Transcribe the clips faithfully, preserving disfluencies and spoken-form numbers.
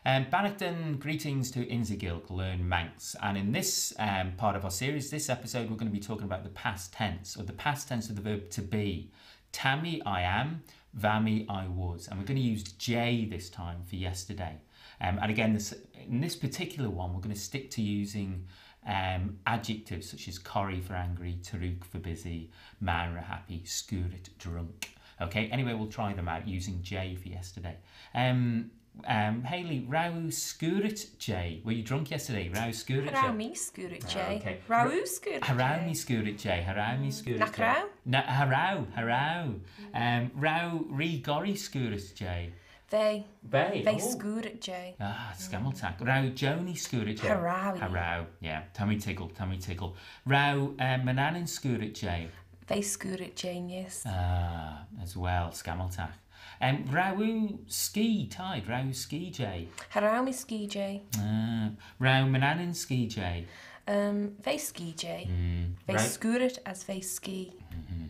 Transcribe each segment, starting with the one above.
Um, Bannaghtyn, greetings to Ynse Gaelg Learn Manx. And in this um, part of our series, this episode, we're going to be talking about the past tense, or the past tense of the verb to be. Ta mee, I am. Va mee, I was. And we're going to use jay this time for yesterday. Um, and again, this, in this particular one, we're going to stick to using um, adjectives such as corree for angry, tarroogh for busy, maynrey happy, scuirrit drunk. Okay, anyway, we'll try them out using jay for yesterday. Um, um, Hayley, row oo scuirrit jay? Were you drunk yesterday? Row oo scuirrit jay? Cha row mee scuirrit jay. Ah, okay. Row oo scuirrit jay? Cha row mee scuirrit jay. Cha row mee scuirrit jay. Nagh row? Na, cha row, cha row. Um, row Ree Gorree scuirrit jay? V'eh. V'eh? V'eh scuirrit jay. Ah, scammyltagh. Row Joanie scuirrit jay? Cha row ee. Cha row, yeah. Ta mee toiggal, ta mee toiggal. Row uh, Manannan scuirrit jay? V'eh scuirrit jay neesht. Ah, as well, scammyltagh. Um, row oo skee, Tide, row oo skee jay? Cha row mee skee jay. Uh, row Manannan skee jay? Um, v'eh skee jay. Mm. V'eh scuirrit as v'eh skee. Mm-hmm.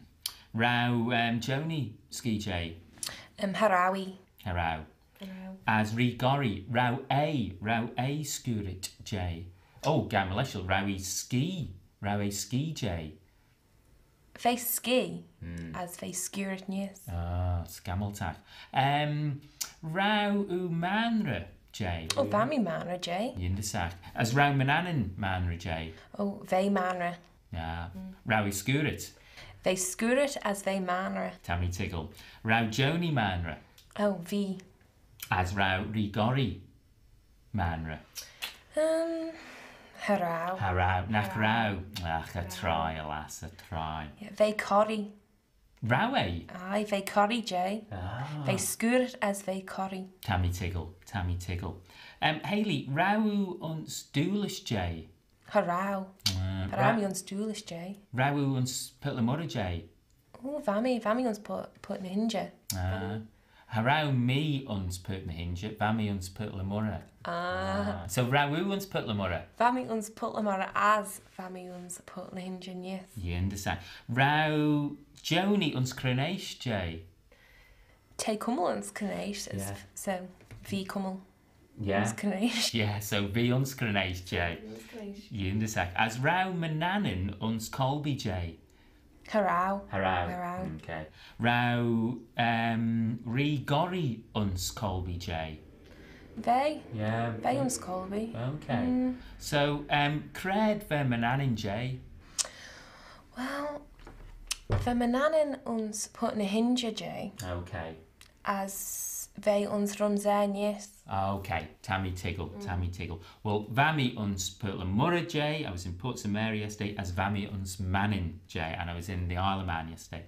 Row um, Joanie skee jay? Um, cha row ee. Cha row. Cha row. As Ree Gorree, row eh, row eh scuirrit jay? Oh, gam lesh, row ee skee, row eh skee jay? V'eh skee, as v'eh scuirrit neesht. Ah, scammyltagh. Um, row oo maynrey jay? Oh, va mee maynrey jay. Yindyssagh. As row Manannan maynrey jay? Oh, v'eh maynrey. Ah, row ee scuirrit? V'eh scuirrit as v'eh maynrey. Ta mee toiggal. Row Joanie maynrey? Oh, v'ee. As row Ree Gorree maynrey? Um, cha row. Cha row, nagh row. Ach, y trie, alas, y trie. Yeah, v'eh corree. Row eh? Aye, v'eh corree jay. Ah. V'eh scuirrit as v'eh corree. Ta mee toiggal, ta mee toiggal. Um, Hayley, row oo ayns Doolish jay? Cha row. Uh, cha row mee ayns Doolish jay. Row oo ayns Purt le Moirrey jay? Oh, va mee, va mee ayns Purt, Purt ny h-Inshey. Ah. Cha row mee ayns Purt ny h-Inshey, va mee ayns Purt le Moirrey. Ah. Ah. So row oo ayns Purt le Moirrey? Va mee ayns Purt le Moirrey as va mee ayns Purt ny h-Inshey neesht. Yindyssagh. Row Joanie ayns Creneash jay? T'eh cummal ayns Creneash, as, yeah, so v'ee cummal. Yeah. Ayns Creneash. Yeah, so v'ee ayns Creneash jay. Ayns Creneash. Yindyssagh. As row Manannan ayns Colby jay? Cha row. Cha row. Cha row. Okay. Row um, Ree Gorree ayns Colby jay? V'eh. Yeah. V'eh ayns Colby. Okay. Mm. So, um, c'raad va Manannan jay? Well, va Manannan ayns Purt ny h-Inshey jay. Okay. As v'eh ayns Rhumsaa neesht. Ah, okay. Ta mee toiggal, ta mee toiggal. Well, va mee ayns Purt le Moirrey jay, I was in Port St Mary yesterday, as va mee ayns Mannin jay, and I was in the Isle of Man yesterday.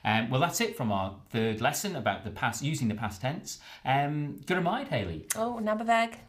Um, well, that's it from our third lesson about the past, using the past tense. Um, gura mie ayd, Hayley. Oh, nabba veg.